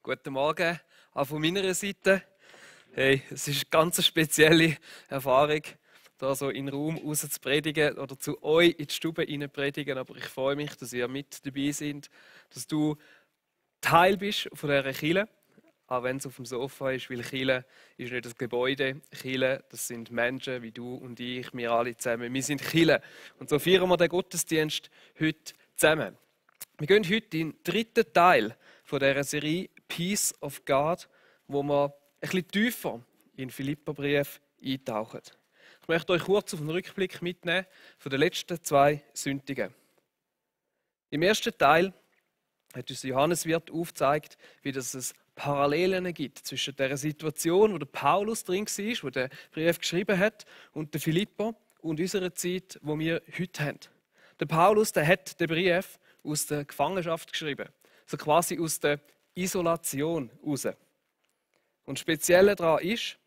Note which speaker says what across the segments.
Speaker 1: Guten Morgen, auch von meiner Seite. Hey, es ist eine ganz spezielle Erfahrung, da so in den Raum raus zu predigen oder zu euch in die Stube rein zu predigen. Aber ich freue mich, dass ihr mit dabei seid, dass du Teil bist von dieser Kirche, auch wenn es auf dem Sofa ist, weil Kirche ist nicht das Gebäude. Kirche, das sind Menschen wie du und ich, wir alle zusammen. Wir sind Kirche. Und so feiern wir den Gottesdienst heute zusammen. Wir gehen heute in den dritten Teil von dieser Serie Peace of God, wo wir ein bisschen tiefer in den Philipperbrief eintauchen. Ich möchte euch kurz auf einen Rückblick mitnehmen von den letzten 2 Sündigen. Im ersten Teil hat uns Johannes Wirth aufgezeigt, wie es Parallelen gibt zwischen der Situation, wo der Paulus drin war, wo der Brief geschrieben hat, und der Philipper und unserer Zeit, wo wir heute haben. Der Paulus, der hat den Brief aus der Gefangenschaft geschrieben, also quasi aus der Isolation heraus. Und das Spezielle daran ist,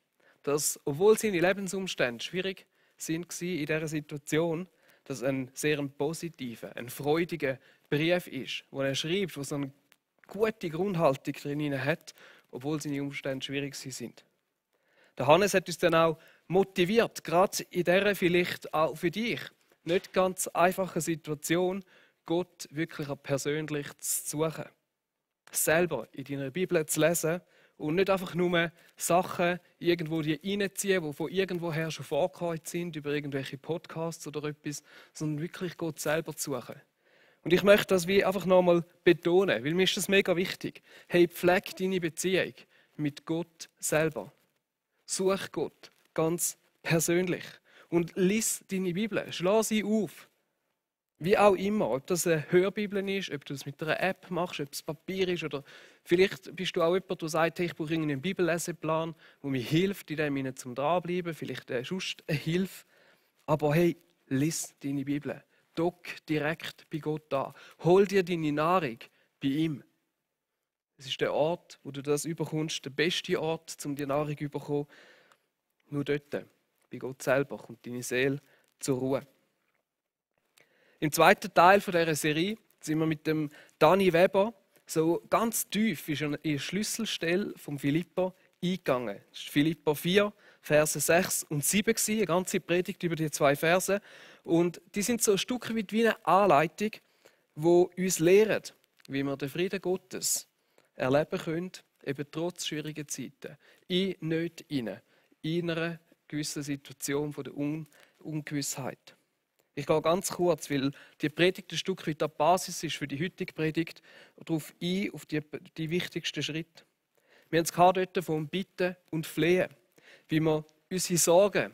Speaker 1: dass, obwohl seine Lebensumstände schwierig waren in dieser Situation, dass ein sehr positiver, ein freudiger Brief ist, wo er schreibt, wo so eine gute Grundhaltung drin hat, obwohl seine Umstände schwierig sind. Der Hannes hat uns dann auch motiviert, gerade in dieser vielleicht auch für dich nicht ganz einfachen Situation, Gott wirklich auch persönlich zu suchen. Selber in deiner Bibel zu lesen und nicht einfach nur Sachen irgendwo reinziehen, die von irgendwoher schon vorgekommen sind, über irgendwelche Podcasts oder etwas, sondern wirklich Gott selber zu suchen. Und ich möchte das wie einfach nochmal betonen, weil mir ist das mega wichtig. Hey, pflege deine Beziehung mit Gott selber. Such Gott ganz persönlich und lies deine Bibel, schlage sie auf. Wie auch immer, ob das eine Hörbibel ist, ob du das mit einer App machst, ob es Papier ist oder vielleicht bist du auch jemand, der sagt, hey, ich brauche einen Bibelleseplan, der mir hilft, in dem zum Dranbleiben, vielleicht sonst eine Hilfe. Aber hey, lies deine Bibel, dock direkt bei Gott an, hol dir deine Nahrung bei ihm. Es ist der Ort, wo du das überkommst, der beste Ort, um die Nahrung zu bekommen. Nur dort, bei Gott selber, kommt deine Seele zur Ruhe. Im zweiten Teil dieser Serie sind wir mit dem Dani Weber so ganz tief in die Schlüsselstelle vom Philipper eingegangen. Das ist Philipper 4, Verse 6 und 7 eine ganze Predigt über die 2 Verse. Und die sind so ein Stück weit wie eine Anleitung, die uns lehrt, wie wir den Frieden Gottes erleben können, eben trotz schwieriger Zeiten, in Nöten, in einer gewissen Situation von der Ungewissheit. Ich gehe ganz kurz, weil die Predigt ein Stück weit die Basis ist für die heutige Predigt, darauf ein, auf die wichtigsten Schritte. Wir haben es dort vom Bitten und Flehen, wie wir unsere Sorgen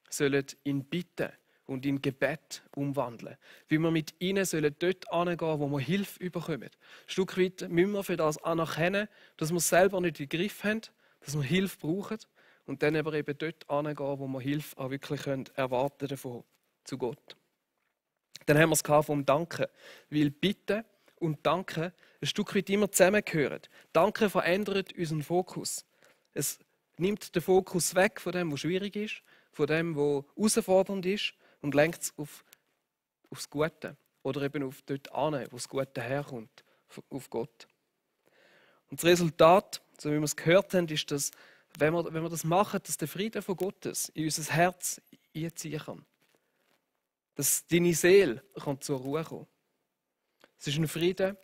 Speaker 1: sollen in Bitten und in Gebet umwandeln. Wie wir mit ihnen sollen dort hingehen, wo wir Hilfe bekommen. Ein Stück weit müssen wir für das anerkennen, dass wir es selber nicht in den Griff haben, dass wir Hilfe brauchen und dann aber eben dort hingehen, wo wir Hilfe auch wirklich erwarten davon, zu Gott. Dann haben wir es vom Danken, weil Bitten und Danken ein Stück weit immer zusammengehören. Danken verändert unseren Fokus. Es nimmt den Fokus weg von dem, was schwierig ist, von dem, was herausfordernd ist und lenkt es aufs Gute oder eben auf dort an, wo das Gute herkommt, auf Gott. Und das Resultat, so wie wir es gehört haben, ist, dass, wenn wir das machen, dass der Frieden von Gottes in unser Herz einziehen kann. Dass deine Seele zur Ruhe kommen kann. Es ist ein Frieden,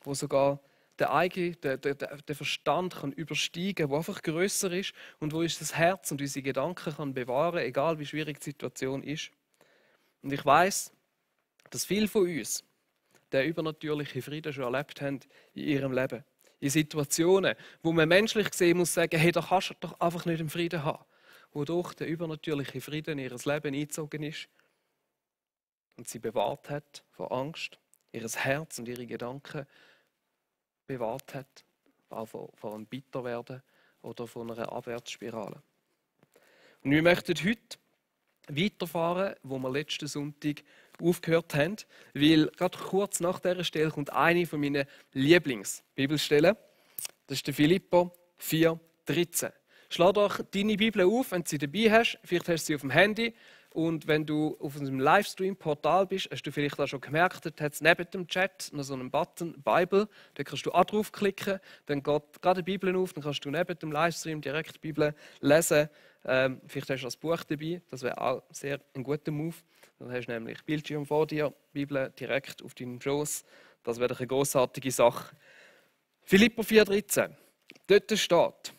Speaker 1: wo sogar der Verstand kann übersteigen kann, der einfach grösser ist und wo uns das Herz und unsere Gedanken kann bewahren, egal wie schwierig die Situation ist. Und ich weiss, dass viele von uns den übernatürlichen Frieden schon erlebt haben in ihrem Leben. In Situationen, wo man menschlich gesehen muss sagen, hey, da kannst du doch einfach nicht einen Frieden haben. Wodurch der übernatürliche Frieden in ihr Leben eingezogen ist und sie bewahrt hat vor Angst, ihr Herz und ihre Gedanken bewahrt hat, auch vor einem Bitterwerden oder von einer Abwärtsspirale. Und wir möchten heute weiterfahren, wo wir letzten Sonntag aufgehört haben, weil gerade kurz nach dieser Stelle kommt eine von meinen Lieblingsbibelstellen. Das ist der Philipper 4,13. Schlag doch deine Bibel auf, wenn du sie dabei hast. Vielleicht hast du sie auf dem Handy Und wenn du auf unserem Livestream-Portal bist, hast du vielleicht auch schon gemerkt, dort hat es neben dem Chat noch so einen Button Bible. Da kannst du auch draufklicken, dann geht gerade die Bibel auf, dann kannst du neben dem Livestream direkt die Bibel lesen. Vielleicht hast du das Buch dabei, das wäre auch sehr ein guter Move. Dann hast du nämlich Bildschirm vor dir, Bibel direkt auf deinem Schoß. Das wäre eine großartige Sache. Philipper 4,13. Dort steht: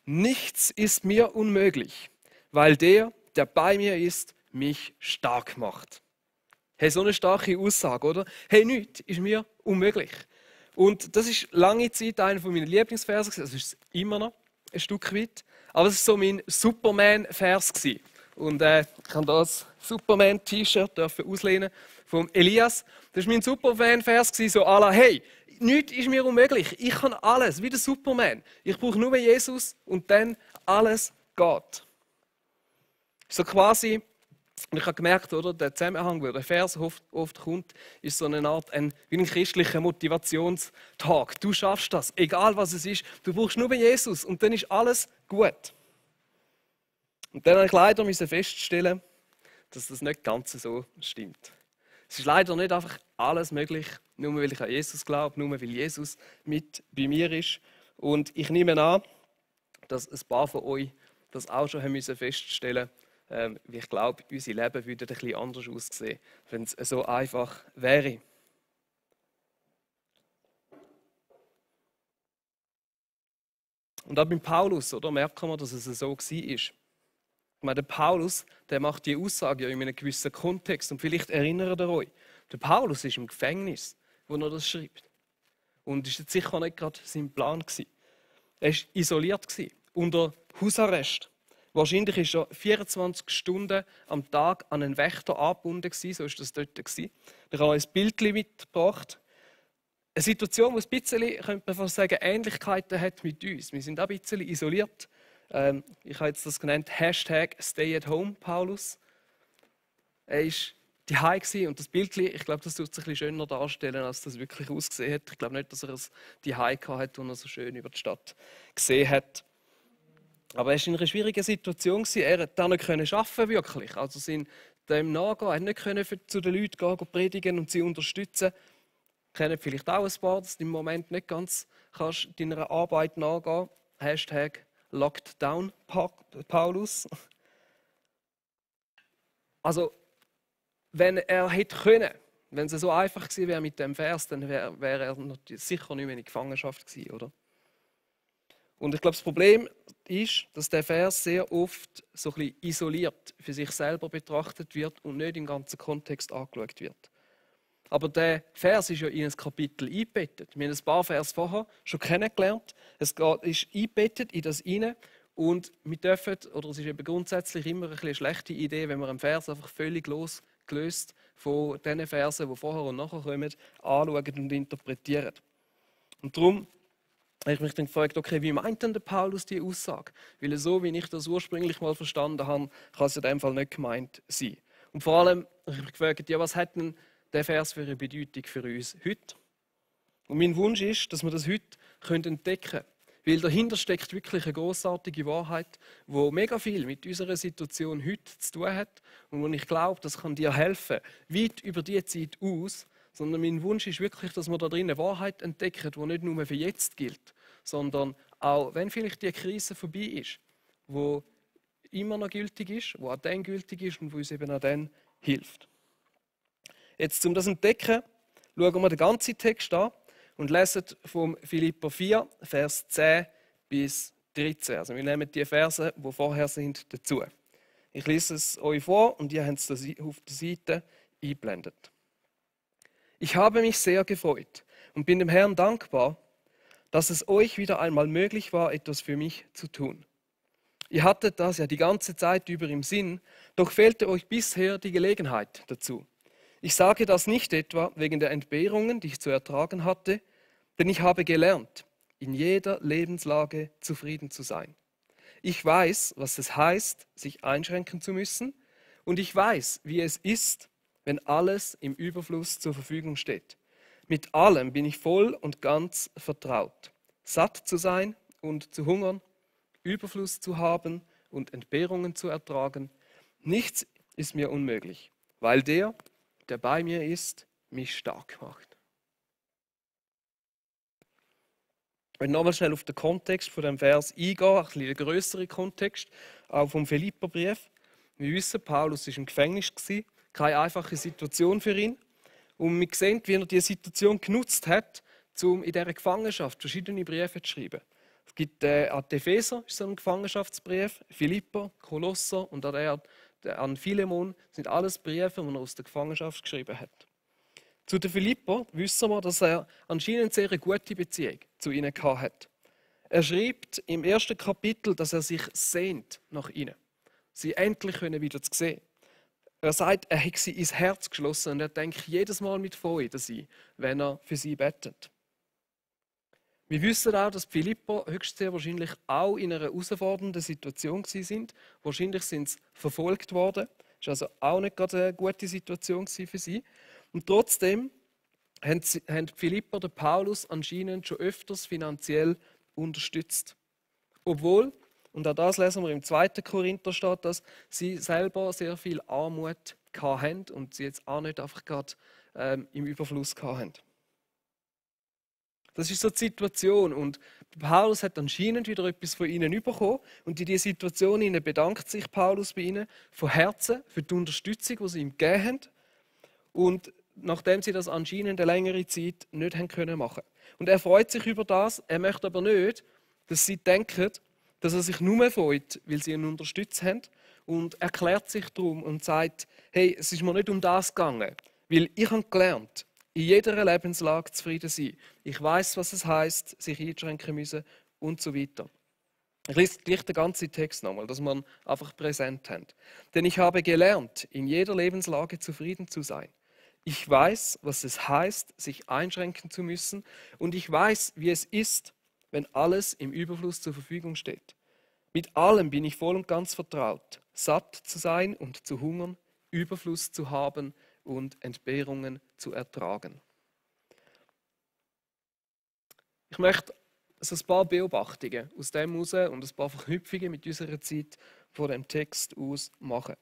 Speaker 1: Nichts ist mir unmöglich, weil der bei mir ist, mich stark macht. Hey, so eine starke Aussage, oder? Hey, nichts ist mir unmöglich. Und das ist lange Zeit einer meiner Lieblingsverse, das ist es immer noch ein Stück weit. Aber es war so mein Superman-Vers. Und ich habe das Superman-T-Shirt auslehnen vom Elias. Das war mein Superman-Vers, so à la, hey, nichts ist mir unmöglich. Ich kann alles, wie der Superman. Ich brauche nur Jesus und dann alles geht. So quasi, und ich habe gemerkt, oder, der Zusammenhang, wo der Vers oft kommt, ist so eine Art wie ein christlicher Motivationstag. Du schaffst das, egal was es ist. Du brauchst nur Jesus und dann ist alles gut. Und dann musste ich leider feststellen, dass das nicht ganz so stimmt. Es ist leider nicht einfach alles möglich, nur weil ich an Jesus glaube, nur weil Jesus mit bei mir ist. Und ich nehme an, dass ein paar von euch das auch schon haben feststellen mussten, wie ich glaube, unser Leben würde ein bisschen anders aussehen, wenn es so einfach wäre. Und auch beim Paulus, oder, merken wir, dass es so war. Ich meine, der Paulus, der macht die Aussage ja in einem gewissen Kontext. Und vielleicht erinnert ihr euch, der Paulus ist im Gefängnis, wo er das schreibt. Und das war sicher nicht gerade sein Plan. Er war isoliert, unter Hausarrest. Wahrscheinlich war er 24 Stunden am Tag an einen Wächter angebunden, so war das dort. Ich habe ein Bild mitgebracht. Eine Situation, die ein bisschen, könnte man fast sagen, Ähnlichkeiten hat mit uns. Wir sind auch ein bisschen isoliert. Ich habe jetzt das genannt, #StayAtHome Paulus. Er war daheim und das Bild, ich glaube, das tut sich ein bisschen schöner darstellen, als das wirklich ausgesehen hat. Ich glaube nicht, dass er es daheim hatte, wo er so schön über die Stadt gesehen hat. Aber er war in einer schwierigen Situation. Er konnte auch nicht arbeiten, wirklich. Also dem nachgehen. Er konnte nicht zu den Leuten gehen, predigen und sie unterstützen. Kennen vielleicht auch ein paar, dass du im Moment nicht ganz kannst deiner Arbeit nachgehen kannst. #Lockdown Paulus. Also, wenn er hätte können, wenn es so einfach gewesen wäre mit dem Vers, dann wäre er sicher nicht mehr in Gefangenschaft gewesen, oder? Und ich glaube, das Problem ist, dass der Vers sehr oft so ein bisschen isoliert für sich selber betrachtet wird und nicht im ganzen Kontext angeschaut wird. Aber der Vers ist ja in ein Kapitel eingebettet. Wir haben ein paar Vers vorher schon kennengelernt. Es ist eingebettet in das hinein. Und wir dürfen, oder es ist eben grundsätzlich immer eine schlechte Idee, wenn wir einen Vers einfach völlig losgelöst von den Versen, die vorher und nachher kommen, anschauen und interpretieren. Und darum habe ich mich dann gefragt, okay, wie meint denn der Paulus diese Aussage? Weil so, wie ich das ursprünglich mal verstanden habe, kann es in dem Fall nicht gemeint sein. Und vor allem habe ich mich gefragt, ja, was hat denn der Vers für eine Bedeutung für uns heute? Und mein Wunsch ist, dass wir das heute entdecken können. Weil dahinter steckt wirklich eine grossartige Wahrheit, die mega viel mit unserer Situation heute zu tun hat und wo ich glaube, das kann dir helfen, weit über die Zeit aus. Sondern mein Wunsch ist wirklich, dass wir da drin eine Wahrheit entdecken, die nicht nur für jetzt gilt, sondern auch, wenn vielleicht die Krise vorbei ist, die immer noch gültig ist, die auch dann gültig ist und die uns eben auch dann hilft. Jetzt, um das zu entdecken, schauen wir den ganzen Text an und lesen vom Philipper 4, Vers 10 bis 13. Also wir nehmen die Verse, die vorher sind, dazu. Ich lese es euch vor und ihr habt es auf der Seite eingeblendet. Ich habe mich sehr gefreut und bin dem Herrn dankbar, dass es euch wieder einmal möglich war, etwas für mich zu tun. Ihr hattet das ja die ganze Zeit über im Sinn, doch fehlte euch bisher die Gelegenheit dazu. Ich sage das nicht etwa wegen der Entbehrungen, die ich zu ertragen hatte, denn ich habe gelernt, in jeder Lebenslage zufrieden zu sein. Ich weiß, was es heißt, sich einschränken zu müssen, und ich weiß, wie es ist, wenn alles im Überfluss zur Verfügung steht. Mit allem bin ich voll und ganz vertraut. Satt zu sein und zu hungern, Überfluss zu haben und Entbehrungen zu ertragen. Nichts ist mir unmöglich, weil der bei mir ist, mich stark macht. Wenn nochmal schnell auf den Kontext von dem Vers eingehen, ein bisschen der größere Kontext, auch vom Philipperbrief. Wir wissen, Paulus war im Gefängnis, keine einfache Situation für ihn. Und wir sehen, wie er diese Situation genutzt hat, um in dieser Gefangenschaft verschiedene Briefe zu schreiben. Es gibt an die Epheser ist so ein Gefangenschaftsbrief, Philipper, Kolosser und an Philemon sind alles Briefe, die er aus der Gefangenschaft geschrieben hat. Zu den Philipper wissen wir, dass er anscheinend sehr eine gute Beziehung zu ihnen hat. Er schreibt im ersten Kapitel, dass er sich sehnt nach ihnen, sie endlich wieder zu sehen. Er sagt, er hat sie ins Herz geschlossen und er denkt jedes Mal mit Freude an sie, wenn er für sie betet. Wir wissen auch, dass die Philipper höchst sehr wahrscheinlich auch in einer herausfordernden Situation sind. Wahrscheinlich sind sie verfolgt worden. Das war also auch nicht gerade eine gute Situation für sie. Und trotzdem haben die Philipper den Paulus anscheinend schon öfters finanziell unterstützt. Obwohl, und auch das lesen wir im 2. Korinther steht, dass sie selber sehr viel Armut hatten und sie jetzt auch nicht einfach gerade im Überfluss hatten. Das ist so die Situation. Und Paulus hat anscheinend wieder etwas von ihnen bekommen. Und in dieser Situation bedankt sich Paulus bei ihnen von Herzen für die Unterstützung, die sie ihm gegeben haben. Und nachdem sie das anscheinend eine längere Zeit nicht haben können machen. Und er freut sich über das, er möchte aber nicht, dass sie denken, dass er sich nur freut, weil sie ihn unterstützt haben. Und erklärt sich darum und sagt, hey, es ist mir nicht um das gegangen, weil ich habe gelernt, in jeder Lebenslage zufrieden sein. Ich weiß, was es heißt, sich einschränken müssen und so weiter. Ich lese gleich den ganzen Text nochmal, dass man einfach präsent haben. Denn ich habe gelernt, in jeder Lebenslage zufrieden zu sein. Ich weiß, was es heißt, sich einschränken zu müssen, und ich weiß, wie es ist, wenn alles im Überfluss zur Verfügung steht. Mit allem bin ich voll und ganz vertraut, satt zu sein und zu hungern, Überfluss zu haben und Entbehrungen zu ertragen. Ich möchte so ein paar Beobachtungen aus dem heraus und ein paar Verknüpfungen mit unserer Zeit von dem Text aus machen.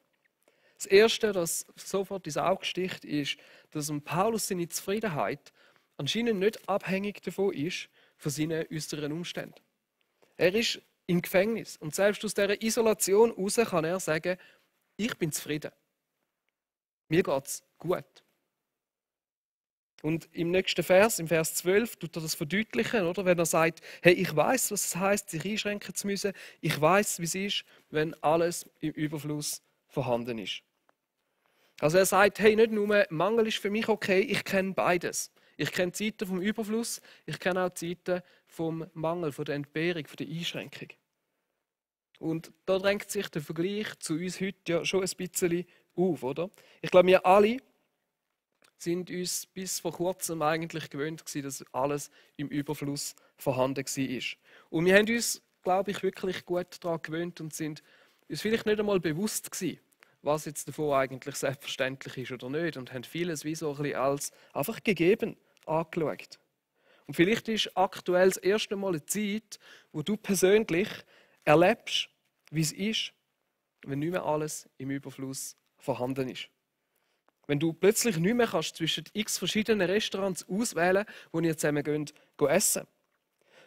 Speaker 1: Das Erste, das sofort ins Auge sticht, ist, dass Paulus seine Zufriedenheit anscheinend nicht abhängig davon ist, von seinen äußeren Umständen. Er ist im Gefängnis und selbst aus dieser Isolation heraus kann er sagen, ich bin zufrieden. Mir geht es gut. Und im nächsten Vers, im Vers 12, tut er das verdeutlichen, oder? Wenn er sagt, hey, ich weiß, was es heißt, sich einschränken zu müssen. Ich weiß, wie es ist, wenn alles im Überfluss vorhanden ist. Also er sagt, hey, nicht nur Mangel ist für mich okay, ich kenne beides. Ich kenne Zeiten vom Überfluss, ich kenne auch Zeiten vom Mangel, von der Entbehrung, von der Einschränkung. Und da drängt sich der Vergleich zu uns heute ja schon ein bisschen auf, oder? Ich glaube, wir alle sind uns bis vor kurzem eigentlich gewöhnt gewesen, dass alles im Überfluss vorhanden war. Und wir haben uns, glaube ich, wirklich gut daran gewöhnt und sind uns vielleicht nicht einmal bewusst gewesen, was jetzt davon eigentlich selbstverständlich ist oder nicht, und haben vieles wie so ein bisschen als einfach gegeben angeschaut. Und vielleicht ist aktuell das erste Mal eine Zeit, wo du persönlich erlebst, wie es ist, wenn nicht mehr alles im Überfluss vorhanden ist. Wenn du plötzlich nicht mehr kannst zwischen x verschiedenen Restaurants auswählen, wo ihr zusammen gehen essen.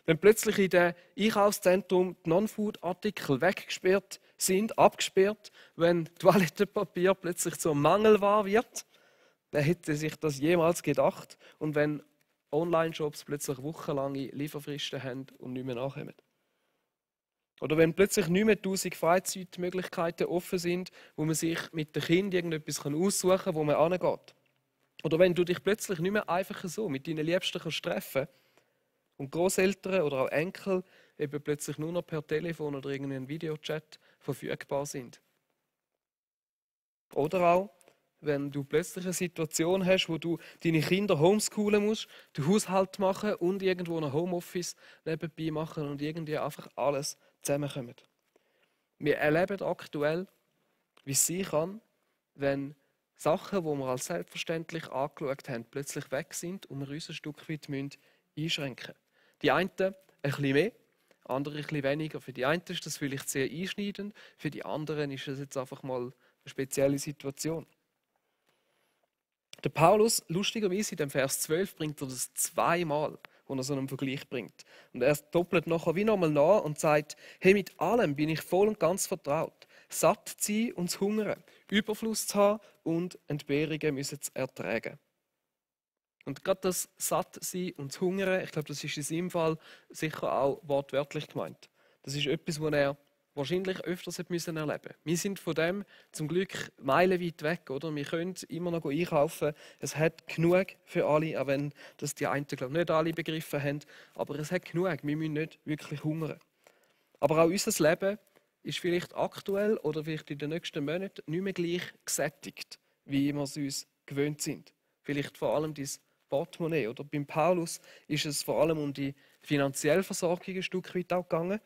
Speaker 1: Wenn plötzlich in dem Einkaufszentrum die Non-Food-Artikel weggesperrt sind, abgesperrt, wenn Toilettenpapier plötzlich zum Mangelware wird, wer hätte sich das jemals gedacht? Und wenn Online-Shops plötzlich wochenlange Lieferfristen haben und nicht mehr nachkommen. Oder wenn plötzlich nicht mehr 1000 Freizeitmöglichkeiten offen sind, wo man sich mit den Kindern irgendetwas aussuchen kann, wo man hingeht. Oder wenn du dich plötzlich nicht mehr einfach so mit deinen Liebsten treffen kannst und Großeltern oder auch Enkel eben plötzlich nur noch per Telefon oder irgendeinem Videochat verfügbar sind. Oder auch, wenn du plötzlich eine Situation hast, wo du deine Kinder homeschoolen musst, den Haushalt machen und irgendwo ein Homeoffice nebenbei machen und irgendwie einfach alles zusammenkommt. Wir erleben aktuell, wie es sein kann, wenn Sachen, die wir als selbstverständlich angeschaut haben, plötzlich weg sind und wir uns ein Stück weit einschränken müssen. Die einen ein bisschen mehr, andere ein bisschen weniger. Für die einen ist das vielleicht sehr einschneidend, für die anderen ist es jetzt einfach mal ein eine spezielle Situation. Der Paulus, lustigerweise in dem Vers 12, bringt er das zweimal, wo er so einen Vergleich bringt. Und er doppelt nachher wie nochmal nach und sagt, hey, mit allem bin ich voll und ganz vertraut. Satt zu sein und zu hungern, Überfluss zu haben und Entbehrungen müssen zu ertragen. Und gerade das Sattsein und das Hungern, ich glaube, das ist in seinem Fall sicher auch wortwörtlich gemeint. Das ist etwas, was er wahrscheinlich öfters erleben musste. Wir sind von dem zum Glück meilenweit weg, oder? Wir können immer noch einkaufen. Es hat genug für alle, auch wenn das die einen, glaube ich, nicht alle begriffen haben. Aber es hat genug. Wir müssen nicht wirklich hungern. Aber auch unser Leben ist vielleicht aktuell oder vielleicht in den nächsten Monaten nicht mehr gleich gesättigt, wie wir es uns gewöhnt sind. Vielleicht vor allem dein Portemonnaie. Oder beim Paulus ist es vor allem um die finanzielle Versorgung ein Stück weit auch gegangen.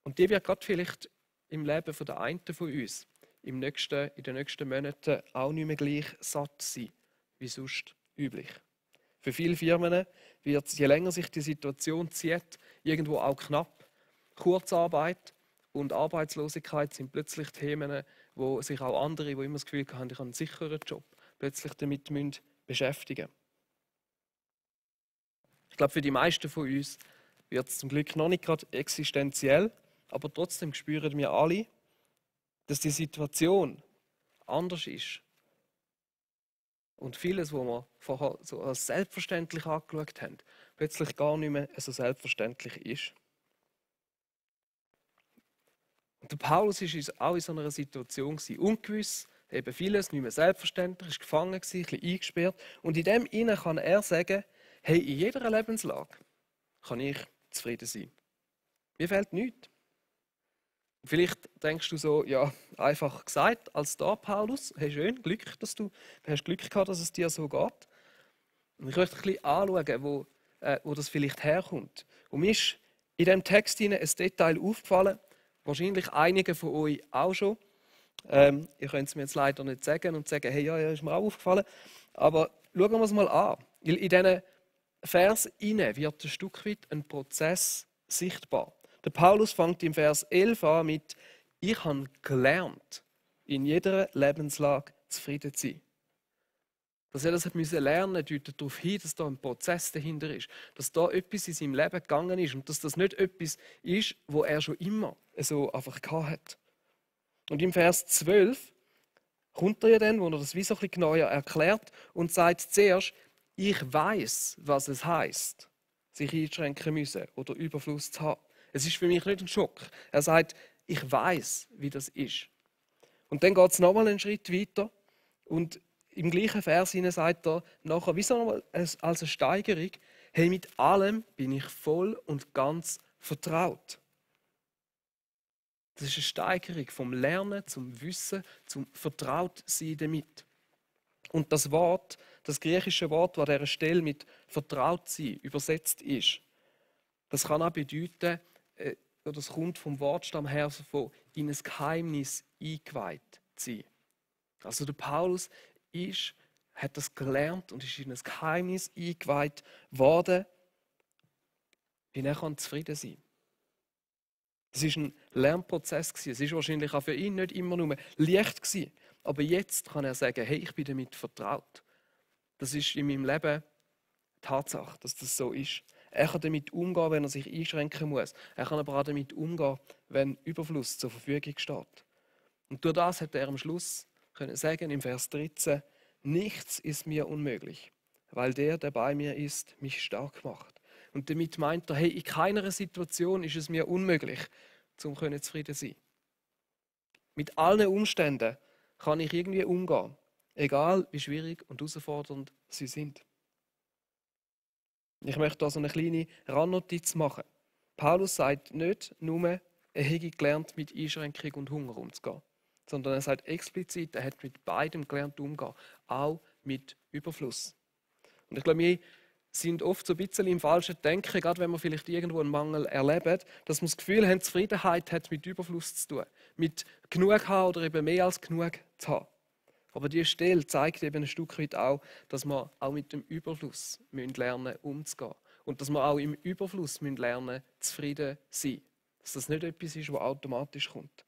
Speaker 1: Und die wird gerade vielleicht im Leben von der einen von uns in den nächsten Monaten auch nicht mehr gleich satt sein, wie sonst üblich. Für viele Firmen wird es, je länger sich die Situation zieht, irgendwo auch knapp. Kurzarbeit und Arbeitslosigkeit sind plötzlich Themen, wo sich auch andere, die immer das Gefühl haben, ich habe einen sicheren Job, plötzlich damit beschäftigen müssen. Ich glaube, für die meisten von uns wird es zum Glück noch nicht gerade existenziell, aber trotzdem spüren wir alle, dass die Situation anders ist. Und vieles, was wir vorher so als selbstverständlich angeschaut haben, plötzlich gar nicht mehr so selbstverständlich ist. Und der Paulus war auch in so einer Situation ungewiss, eben vieles nicht mehr selbstverständlich, ist gefangen, ein bisschen eingesperrt. Und in dem Innen kann er sagen, hey, in jeder Lebenslage kann ich zufrieden sein. Mir fehlt nichts. Vielleicht denkst du so, ja, einfach gesagt, als da, Paulus, hey, schön, Glück, du hast Glück gehabt, dass es dir so geht. Und ich möchte ein bisschen anschauen, wo das vielleicht herkommt. Und mir ist in diesem Text ein Detail aufgefallen, wahrscheinlich einigen von euch auch schon. Ihr könnt es mir jetzt leider nicht sagen und sagen, hey, ja, ist mir auch aufgefallen. Aber schauen wir es mal an. In diesen Vers wird ein Stück weit ein Prozess sichtbar. Der Paulus fängt im Vers 11 an mit: Ich habe gelernt, in jeder Lebenslage zufrieden zu sein. Dass er das lernen musste, deutet darauf hin, dass da ein Prozess dahinter ist. Dass da etwas in seinem Leben gegangen ist und dass das nicht etwas ist, wo er schon immer so einfach hat. Und im Vers 12 kommt er ja dann, wo er das wie so ein bisschen genauer erklärt und sagt zuerst: Ich weiß, was es heißt, sich einschränken müssen oder Überfluss zu haben. Es ist für mich nicht ein Schock. Er sagt, ich weiß, wie das ist. Und dann geht es nochmal einen Schritt weiter und im gleichen Vers sagt er nachher, wie so als eine Steigerung, hey, mit allem bin ich voll und ganz vertraut. Das ist eine Steigerung vom Lernen zum Wissen, zum Vertrautsein damit. Und das Wort, das griechische Wort, das an dieser Stelle mit vertraut sein übersetzt ist, das kann auch bedeuten, oder das kommt vom Wortstamm her von in ein Geheimnis eingeweiht sein. Also der Paulus hat das gelernt und ist in ein Geheimnis eingeweiht worden, wie er zufrieden sein kann. Das war ein Lernprozess. Es war wahrscheinlich auch für ihn nicht immer nur leicht gewesen. Aber jetzt kann er sagen, hey, ich bin damit vertraut. Das ist in meinem Leben Tatsache, dass das so ist. Er kann damit umgehen, wenn er sich einschränken muss. Er kann aber auch damit umgehen, wenn Überfluss zur Verfügung steht. Und durch das hat er am Schluss können sagen, im Vers 13, nichts ist mir unmöglich, weil der bei mir ist, mich stark macht. Und damit meint er, hey, in keiner Situation ist es mir unmöglich, zum zufrieden zu sein. Mit allen Umständen kann ich irgendwie umgehen, egal wie schwierig und herausfordernd sie sind. Ich möchte da so eine kleine Randnotiz machen. Paulus sagt nicht nur, er hätte gelernt, mit Einschränkung und Hunger umzugehen, sondern er sagt explizit, er hat mit beidem gelernt umzugehen, auch mit Überfluss. Und ich glaube, wir sind oft so ein bisschen im falschen Denken, gerade wenn wir vielleicht irgendwo einen Mangel erleben, dass wir das Gefühl haben, Zufriedenheit hat mit Überfluss zu tun, mit genug haben oder eben mehr als genug zu haben. Aber diese Stelle zeigt eben ein Stück weit auch, dass wir auch mit dem Überfluss lernen müssen, umzugehen. Und dass wir auch im Überfluss lernen müssen, zufrieden zu sein. Dass das nicht etwas ist, was automatisch kommt.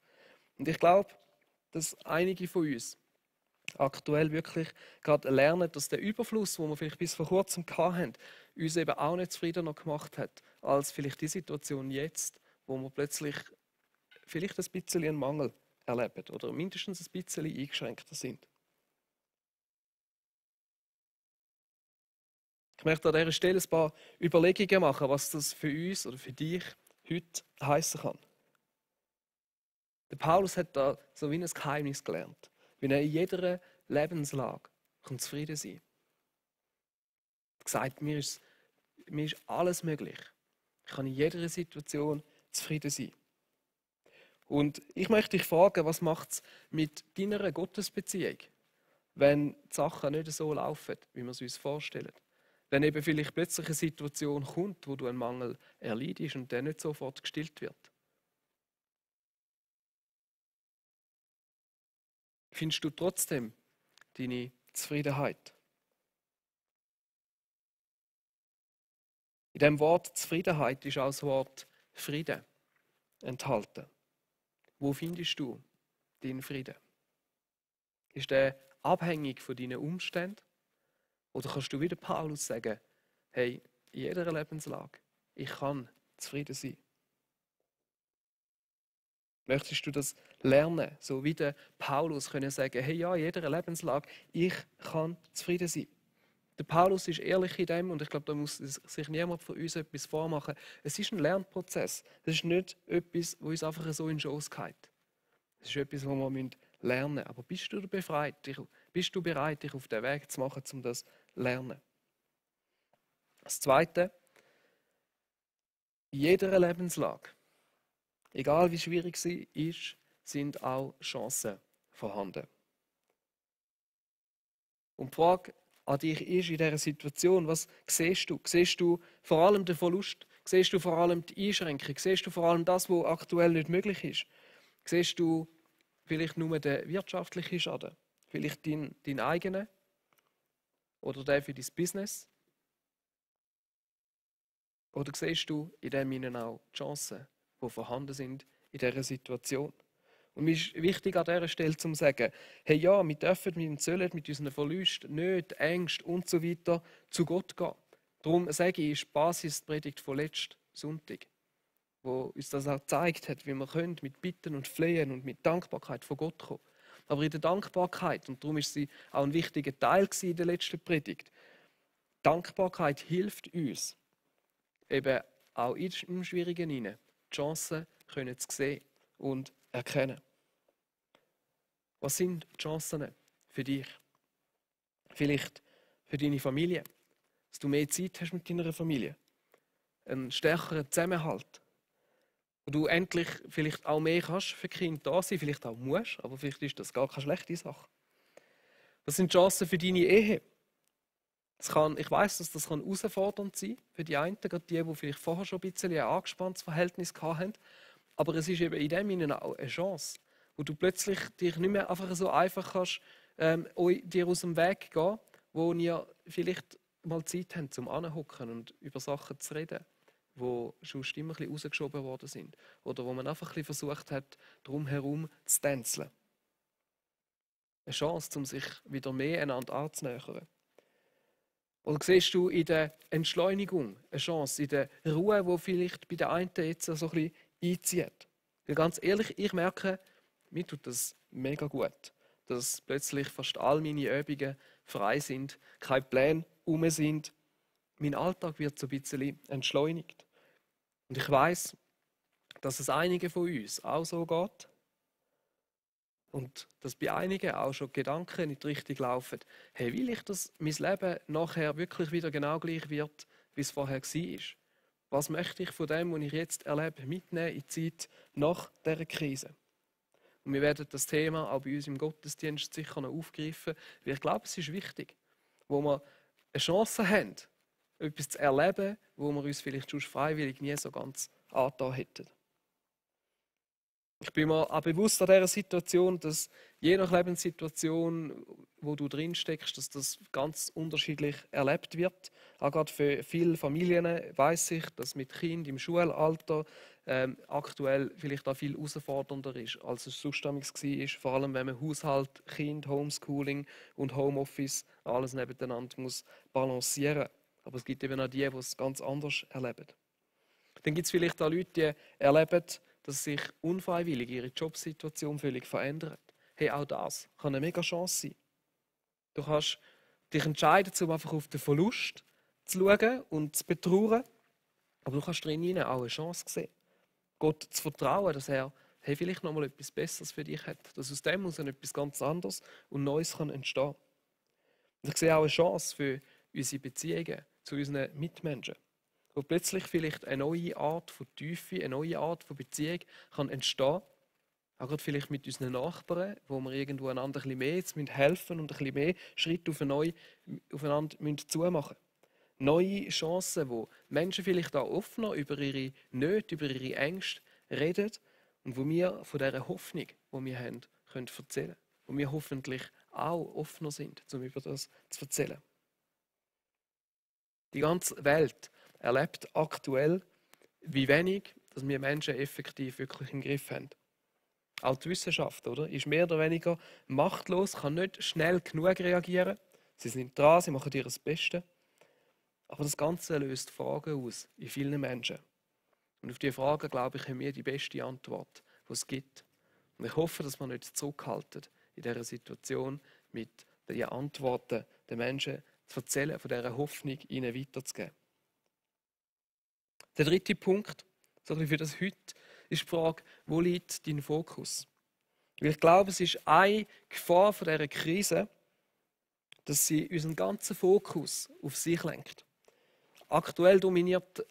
Speaker 1: Und ich glaube, dass einige von uns aktuell wirklich gerade lernen, dass der Überfluss, den wir vielleicht bis vor kurzem hatten, uns eben auch nicht zufriedener gemacht hat, als vielleicht die Situation jetzt, wo wir plötzlich vielleicht ein bisschen einen Mangel erleben oder mindestens ein bisschen eingeschränkter sind. Ich möchte an dieser Stelle ein paar Überlegungen machen, was das für uns oder für dich heute heißen kann. Der Paulus hat da so wie ein Geheimnis gelernt, wie er in jeder Lebenslage zufrieden sein kann. Er hat gesagt, mir ist alles möglich. Ich kann in jeder Situation zufrieden sein. Und ich möchte dich fragen, was macht es mit deiner Gottesbeziehung, wenn die Sachen nicht so laufen, wie wir es uns vorstellen? Wenn eben vielleicht plötzlich eine Situation kommt, wo du einen Mangel erleidest und der nicht sofort gestillt wird. Findest du trotzdem deine Zufriedenheit? In dem Wort Zufriedenheit ist auch das Wort Frieden enthalten. Wo findest du deinen Frieden? Ist der abhängig von deinen Umständen? Oder kannst du wie der Paulus sagen, hey, in jeder Lebenslage, ich kann zufrieden sein? Möchtest du das lernen, so wie der Paulus können sagen, hey ja, in jeder Lebenslage, ich kann zufrieden sein? Der Paulus ist ehrlich in dem und ich glaube, da muss sich niemand von uns etwas vormachen. Es ist ein Lernprozess. Es ist nicht etwas, wo uns einfach so in den Schoss geht. Es ist etwas, was wir lernen müssen. Aber bist du befreit? Bist du bereit, dich auf den Weg zu machen, um das zu lernen? Das Zweite, in jeder Lebenslage, egal wie schwierig sie ist, sind auch Chancen vorhanden. Und die Frage an dich ist in dieser Situation, was siehst du? Siehst du vor allem den Verlust? Siehst du vor allem die Einschränkung? Siehst du vor allem das, was aktuell nicht möglich ist? Siehst du vielleicht nur den wirtschaftlichen Schaden? Vielleicht deinen eigenen? Oder den für dein Business? Oder siehst du in dem Ihnen auch die Chancen, die vorhanden sind in dieser Situation? Und mir ist wichtig an dieser Stelle zu sagen, hey ja, wir dürfen, wir sollen mit unseren Verlusten, Nöten, Ängsten und so weiter zu Gott gehen. Darum sage ich, ist die Basispredigt von letzten Sonntag, wo uns das auch gezeigt hat, wie wir können mit Bitten und Flehen und mit Dankbarkeit von Gott kommen. Aber in der Dankbarkeit, und darum ist sie auch ein wichtiger Teil in der letzten Predigt, Dankbarkeit hilft uns, eben auch im Schwierigen hinein die Chancen können zu sehen und erkennen. Was sind die Chancen für dich? Vielleicht für deine Familie, dass du mehr Zeit hast mit deiner Familie, einen stärkeren Zusammenhalt, wo du endlich vielleicht auch mehr kannst für Kinder da sein, vielleicht auch musst, aber vielleicht ist das gar keine schlechte Sache. Was sind die Chancen für deine Ehe? Ich weiss, dass das herausfordernd sein kann für die einen, gerade die vielleicht vorher schon ein bisschen ein angespanntes Verhältnis hatten. Aber es ist eben in dem Sinne auch eine Chance, wo du plötzlich dich nicht mehr einfach so einfach kannst, dir aus dem Weg gehen, wo ihr vielleicht mal Zeit habt, zum Anhocken und über Sachen zu reden, die schon immer ein bisschen rausgeschoben worden sind. Oder wo man einfach ein bisschen versucht hat, drumherum zu tänzeln. Eine Chance, um sich wieder mehr einander anzunähern. Oder siehst du in der Entschleunigung eine Chance, in der Ruhe, die vielleicht bei der einen jetzt so ein bisschen einzieht? Weil ganz ehrlich, ich merke, mir tut das mega gut, dass plötzlich fast all meine Übungen frei sind, keine Pläne rum sind. Mein Alltag wird so ein bisschen entschleunigt. Und ich weiß, dass es einigen von uns auch so geht. Und dass bei einigen auch schon Gedanken in die Richtung laufen, hey, will ich, dass mein Leben nachher wirklich wieder genau gleich wird, wie es vorher war? Was möchte ich von dem, was ich jetzt erlebe, mitnehmen in die Zeit nach dieser Krise? Und wir werden das Thema auch bei uns im Gottesdienst sicher noch aufgreifen, weil ich glaube, es ist wichtig, wo wir eine Chance haben, etwas zu erleben, wo wir uns vielleicht schon freiwillig nie so ganz angetan hätten. Ich bin mir auch bewusst an dieser Situation, dass je nach Lebenssituation, wo du drin steckst, dass das ganz unterschiedlich erlebt wird. Auch gerade für viele Familien weiß ich, dass mit Kind im Schulalter aktuell vielleicht auch viel herausfordernder ist, als es sonst war. Vor allem, wenn man Haushalt, Kind, Homeschooling und Homeoffice alles nebeneinander muss balancieren. Aber es gibt eben auch die es ganz anders erleben. Dann gibt es vielleicht auch Leute, die erleben, dass sich unfreiwillig ihre Jobsituation völlig verändert. Hey, auch das kann eine mega Chance sein. Du kannst dich entscheiden, um einfach auf den Verlust zu schauen und zu betrauern, aber du kannst darin auch eine Chance sehen. Gott zu vertrauen, dass er vielleicht noch mal etwas Besseres für dich hat. Dass aus dem etwas ganz anderes und Neues kann entstehen. Und ich sehe auch eine Chance für unsere Beziehungen zu unseren Mitmenschen. Wo plötzlich vielleicht eine neue Art von Tiefe, eine neue Art von Beziehung kann entstehen. Auch gerade vielleicht mit unseren Nachbarn, wo wir irgendwo einander ein bisschen mehr jetzt helfen und ein bisschen mehr Schritte aufeinander zumachen müssen. Neue Chancen, wo Menschen vielleicht auch offener über ihre Nöte, über ihre Ängste reden und wo wir von dieser Hoffnung, die wir haben, können erzählen. Wo wir hoffentlich auch offener sind, um über das zu erzählen. Die ganze Welt erlebt aktuell, wie wenig dass wir Menschen effektiv wirklich im Griff haben. Auch die Wissenschaft ist mehr oder weniger machtlos, kann nicht schnell genug reagieren. Sie sind dran, sie machen ihr Bestes. Aber das Ganze löst Fragen aus in vielen Menschen. Und auf diese Fragen, glaube ich, haben wir die beste Antwort, die es gibt. Und ich hoffe, dass wir nicht zurückhalten in dieser Situation, mit den Antworten den Menschen zu erzählen, von dieser Hoffnung ihnen weiterzugeben. Der dritte Punkt, so ein bisschen für das heute, ist die Frage, wo liegt dein Fokus? Weil ich glaube, es ist eine Gefahr von dieser Krise, dass sie unseren ganzen Fokus auf sich lenkt. Aktuell dominiert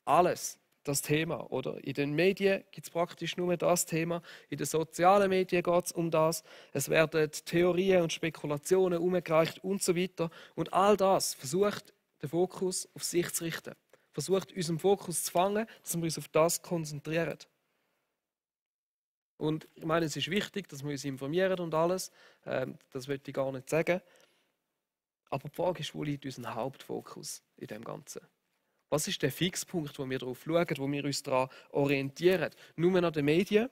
Speaker 1: alles das Thema. Oder? In den Medien gibt es praktisch nur das Thema. In den sozialen Medien geht es um das. Es werden Theorien und Spekulationen umgereicht und so weiter. Und all das versucht, den Fokus auf sich zu richten. Versucht, unseren Fokus zu fangen, dass wir uns auf das konzentrieren. Und ich meine, es ist wichtig, dass wir uns informieren und alles. Das will ich gar nicht sagen. Aber die Frage ist, wo liegt unser Hauptfokus in dem Ganzen? Was ist der Fixpunkt, wo wir darauf schauen, wo wir uns daran orientieren? Nur an den Medien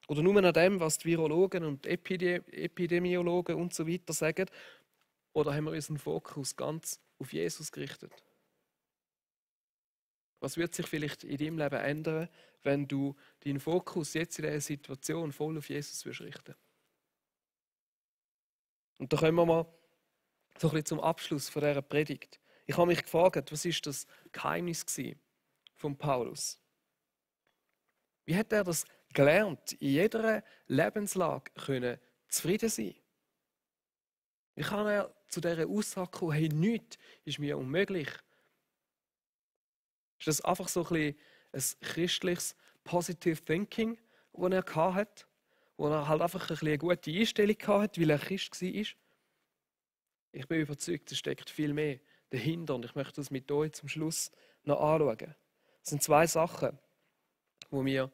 Speaker 1: oder nur an dem, was die Virologen und Epidemiologen und so weiter sagen? Oder haben wir unseren Fokus ganz auf Jesus gerichtet? Was wird sich vielleicht in deinem Leben ändern, wenn du deinen Fokus jetzt in dieser Situation voll auf Jesus richten? Und da kommen wir mal so ein bisschen zum Abschluss von dieser Predigt. Ich habe mich gefragt, was ist das Geheimnis von Paulus? Wie hat er das gelernt, in jeder Lebenslage zufrieden sein? Wie kann er zu dieser Aussage kommen, hey, nichts ist mir unmöglich? Ist das einfach so ein christliches Positive Thinking, das er hatte? Wo er halt einfach eine gute Einstellung hatte, weil er Christ war? Ich bin überzeugt, es steckt viel mehr dahinter und ich möchte das mit euch zum Schluss noch anschauen. Es sind zwei Sachen, die mir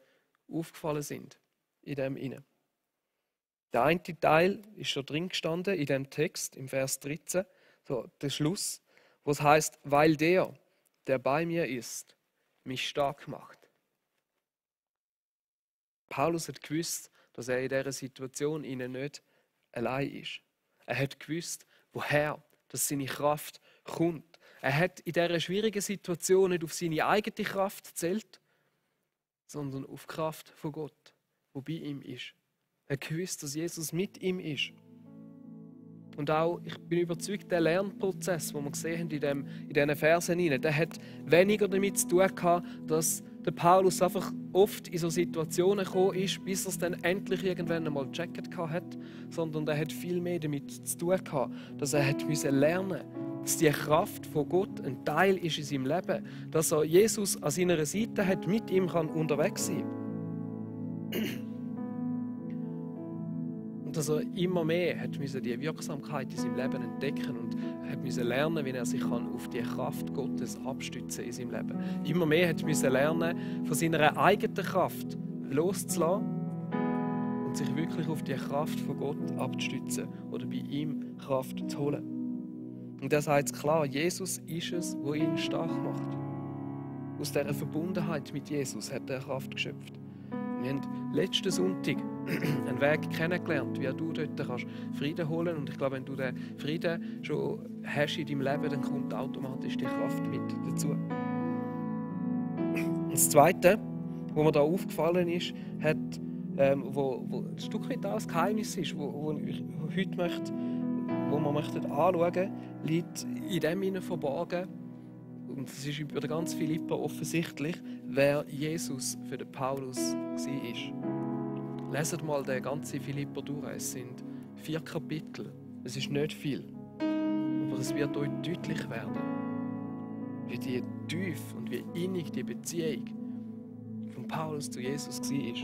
Speaker 1: aufgefallen sind in dem Inne. Der eine Teil ist schon drin gestanden in dem Text, im Vers 13, so der Schluss, wo es heißt, weil der bei mir ist, mich stark macht. Paulus hat gewusst, dass er in dieser Situation nicht allein ist. Er hat gewusst, woher dass seine Kraft kommt. Er hat in dieser schwierigen Situation nicht auf seine eigene Kraft gezählt, sondern auf die Kraft von Gott, die bei ihm ist. Er gewusst, dass Jesus mit ihm ist. Und auch, ich bin überzeugt, der Lernprozess, den wir gesehen haben in diesen Versen, der hat weniger damit zu tun gehabt, dass der Paulus einfach oft in so Situationen gekommen ist, bis er es dann endlich irgendwann einmal gecheckt hat, sondern er hat viel mehr damit zu tun gehabt, dass er hat lernen musste, dass die Kraft von Gott ein Teil ist in seinem Leben, dass er Jesus an seiner Seite hat, mit ihm kann unterwegs sein kann. Und dass er immer mehr hat die Wirksamkeit in seinem Leben entdecken und hat lernen, wie er sich auf die Kraft Gottes abstützen in seinem Leben. Immer mehr hat lernen, von seiner eigenen Kraft loszulassen und sich wirklich auf die Kraft von Gott abzustützen oder bei ihm Kraft zu holen. Und er sagt klar, Jesus ist es, was ihn stark macht. Aus dieser Verbundenheit mit Jesus hat er Kraft geschöpft. Wir haben letzten Sonntag einen Weg kennengelernt, wie du dort kannst Frieden holen kannst. Und ich glaube, wenn du den Frieden schon hast in deinem Leben, dann kommt automatisch die Kraft mit dazu. Und das Zweite, was mir da aufgefallen ist, hat, wo ein Stück weit auch ein Geheimnis ist, wo ich heute möchte, wo wir anschauen möchten, liegt in dem hinein verborgen. Und es ist über den ganzen Philipper offensichtlich, wer Jesus für den Paulus war. Leset mal den ganzen Philipper durch. Es sind 4 Kapitel. Es ist nicht viel. Aber es wird euch deutlich werden, wie die tief und wie innig die Beziehung von Paulus zu Jesus war.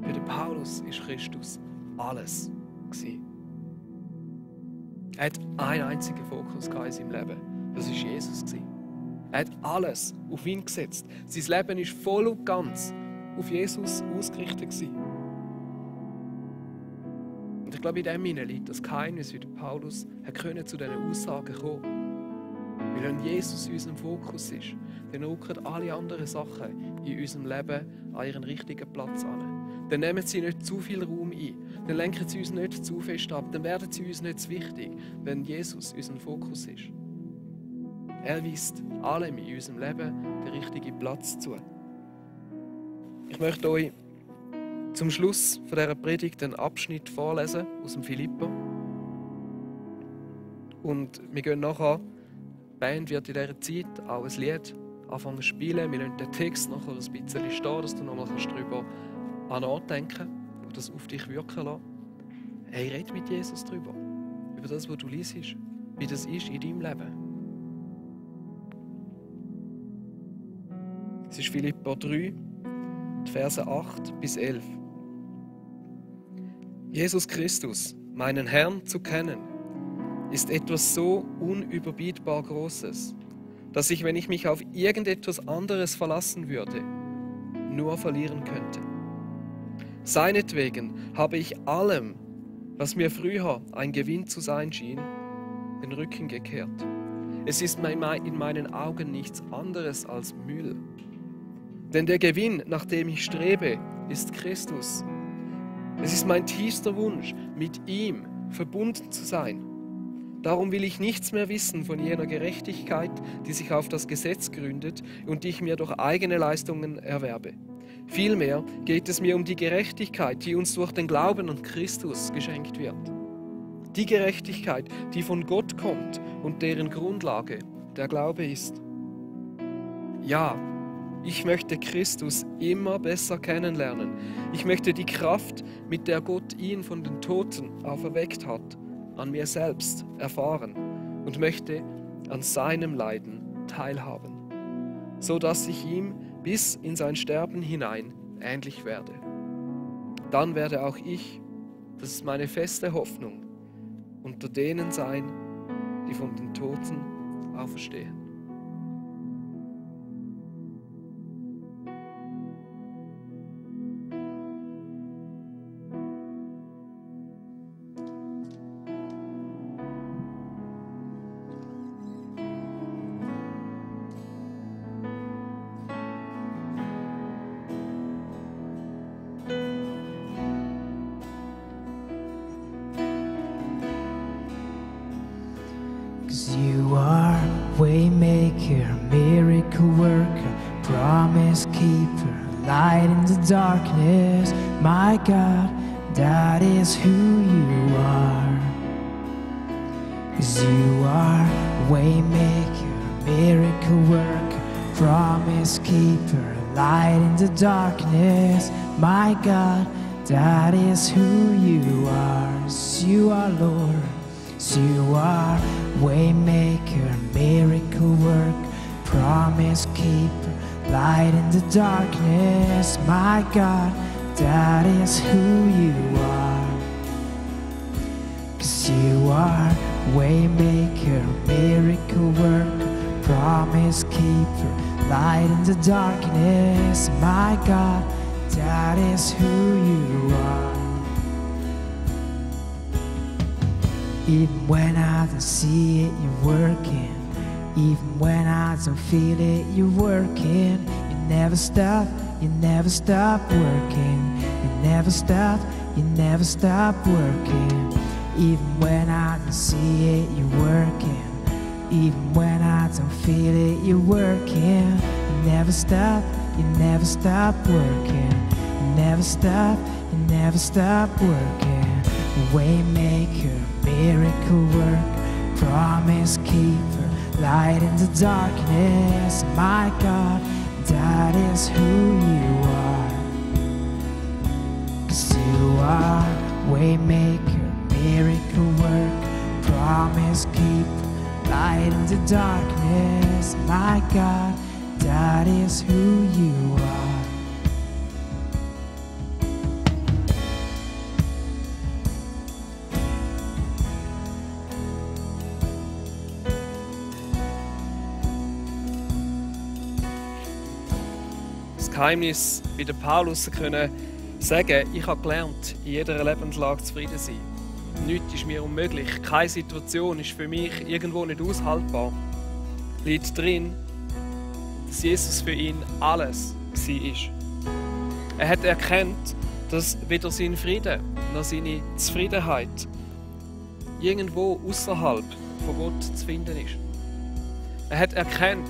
Speaker 1: Für den Paulus war Christus alles. Er hat einen einzigen Fokus in seinem Leben. Das war Jesus. Er hat alles auf ihn gesetzt. Sein Leben war voll und ganz auf Jesus ausgerichtet. Und ich glaube, in dem liegt das Geheimnis, wie Paulus zu diesen Aussagen kommen konnte. Weil wenn Jesus in unserem Fokus ist, dann rücken alle anderen Sachen in unserem Leben an ihren richtigen Platz an. Dann nehmen sie nicht zu viel Raum ein. Dann lenken sie uns nicht zu fest ab. Dann werden sie uns nicht zu wichtig, wenn Jesus unser Fokus ist. Er weist allem in unserem Leben den richtigen Platz zu. Ich möchte euch zum Schluss von dieser Predigt einen Abschnitt vorlesen aus dem Philipper. Und wir gehen nachher, die Band wird in dieser Zeit auch ein Lied anfangen zu spielen. Wir lassen den Text nachher ein bisschen stehen, dass du nochmal darüber nachdenken und das auf dich wirken lassen. Hey, red mit Jesus darüber. Über das, was du liest, wie das ist in deinem Leben. Es ist Philipper 3, die Verse 8 bis 11. Jesus Christus, meinen Herrn zu kennen, ist etwas so unüberbietbar Großes, dass ich, wenn ich mich auf irgendetwas anderes verlassen würde, nur verlieren könnte. Seinetwegen habe ich allem, was mir früher ein Gewinn zu sein schien, den Rücken gekehrt. Es ist in meinen Augen nichts anderes als Müll. Denn der Gewinn, nach dem ich strebe, ist Christus. Es ist mein tiefster Wunsch, mit ihm verbunden zu sein. Darum will ich nichts mehr wissen von jener Gerechtigkeit, die sich auf das Gesetz gründet und die ich mir durch eigene Leistungen erwerbe. Vielmehr geht es mir um die Gerechtigkeit, die uns durch den Glauben an Christus geschenkt wird. Die Gerechtigkeit, die von Gott kommt und deren Grundlage der Glaube ist. Ja, ich möchte Christus immer besser kennenlernen. Ich möchte die Kraft, mit der Gott ihn von den Toten auferweckt hat, an mir selbst erfahren und möchte an seinem Leiden teilhaben, so dass ich ihm bis in sein Sterben hinein ähnlich werde. Dann werde auch ich, das ist meine feste Hoffnung, unter denen sein, die von den Toten auferstehen.
Speaker 2: You are waymaker, miracle worker, promise keeper, light in the darkness. My God, that is who you are. 'Cause you are waymaker, miracle worker, promise keeper, light in the darkness. My God, that is who you are. 'Cause you are Lord. So you are waymaker, miracle work, promise keeper, light in the darkness. My God, that is who you are. 'Cause you are waymaker, miracle worker, promise keeper, light in the darkness. My God, that is who you are. Even when I don't see it, you're working. Even when I don't feel it, you're working. You never stop working. You never stop working. Even when I don't see it, you're working. Even when I don't feel it, you're working. You never stop working. You never stop working. Waymaker, miracle worker, promise keeper, light in the darkness. My God, that is who you are. 'Cause you are waymaker, miracle worker, promise keeper, light in the darkness. My God, that is who you are.
Speaker 1: Das Geheimnis bei der Paulus können sagen, ich habe gelernt, in jeder Lebenslage zufrieden zu sein. Nichts ist mir unmöglich, keine Situation ist für mich irgendwo nicht aushaltbar. Liegt drin, dass Jesus für ihn alles war. Er hat erkannt, dass weder sein Frieden noch seine Zufriedenheit irgendwo außerhalb von Gott zu finden ist. Er hat erkannt,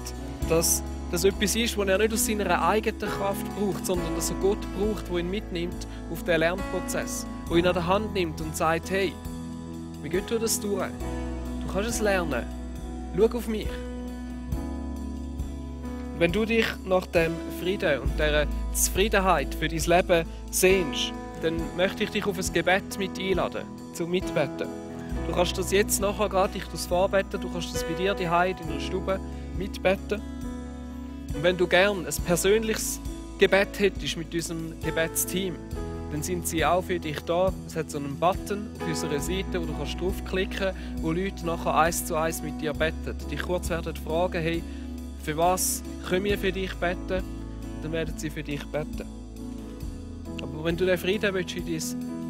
Speaker 1: dass das etwas ist, was er nicht aus seiner eigenen Kraft braucht, sondern dass er Gott braucht, der ihn mitnimmt auf den Lernprozess, der ihn an der Hand nimmt und sagt, hey, wie geht du das durch? Du kannst es lernen. Schau auf mich. Wenn du dich nach dem Frieden und dieser Zufriedenheit für dein Leben sehnst, dann möchte ich dich auf ein Gebet mit einladen, zum Mitbeten. Du kannst das jetzt nachher gerade vorbeten, du kannst das bei dir daheim in der Stube mitbeten. Und wenn du gern ein persönliches Gebet hättest mit unserem Gebetsteam, dann sind sie auch für dich da. Es hat so einen Button auf unserer Seite, wo du draufklicken kannst, wo Leute nachher 1:1 mit dir beten. Dich kurz werden fragen, hey, für was können wir für dich beten? Dann werden sie für dich beten. Aber wenn du den Frieden willst in dein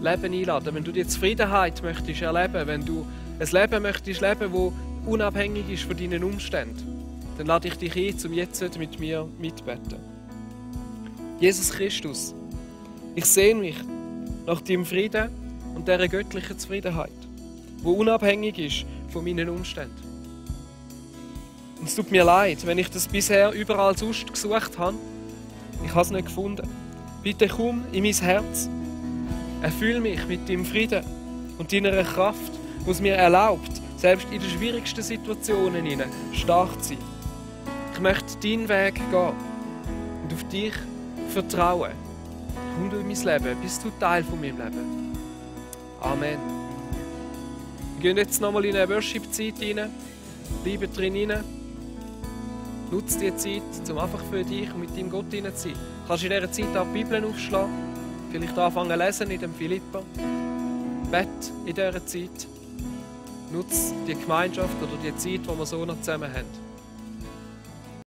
Speaker 1: Leben einladen, wenn du die Zufriedenheit möchtest erleben, wenn du ein Leben möchtest leben, das unabhängig ist von deinen Umständen, dann lade ich dich ein, um jetzt mit mir mitbeten. Jesus Christus, ich sehne mich nach deinem Frieden und dieser göttlichen Zufriedenheit, die unabhängig ist von meinen Umständen. Und es tut mir leid, wenn ich das bisher überall sonst gesucht habe. Ich habe es nicht gefunden. Bitte komm in mein Herz. Erfüll mich mit deinem Frieden und deiner Kraft, die es mir erlaubt, selbst in den schwierigsten Situationen stark zu sein. Ich möchte deinen Weg gehen und auf dich vertrauen. Komm du in mein Leben, bist du Teil von meinem Leben. Amen. Wir gehen jetzt nochmal in eine Worship-Zeit rein. Bleibe drin rein. Nutze diese Zeit, um einfach für dich und mit deinem Gott hinein zu sein. Du kannst in dieser Zeit auch die Bibel aufschlagen, vielleicht anfangen zu lesen in dem Philipper. Bett in dieser Zeit. Nutze die Gemeinschaft oder die Zeit, die wir so noch zusammen haben.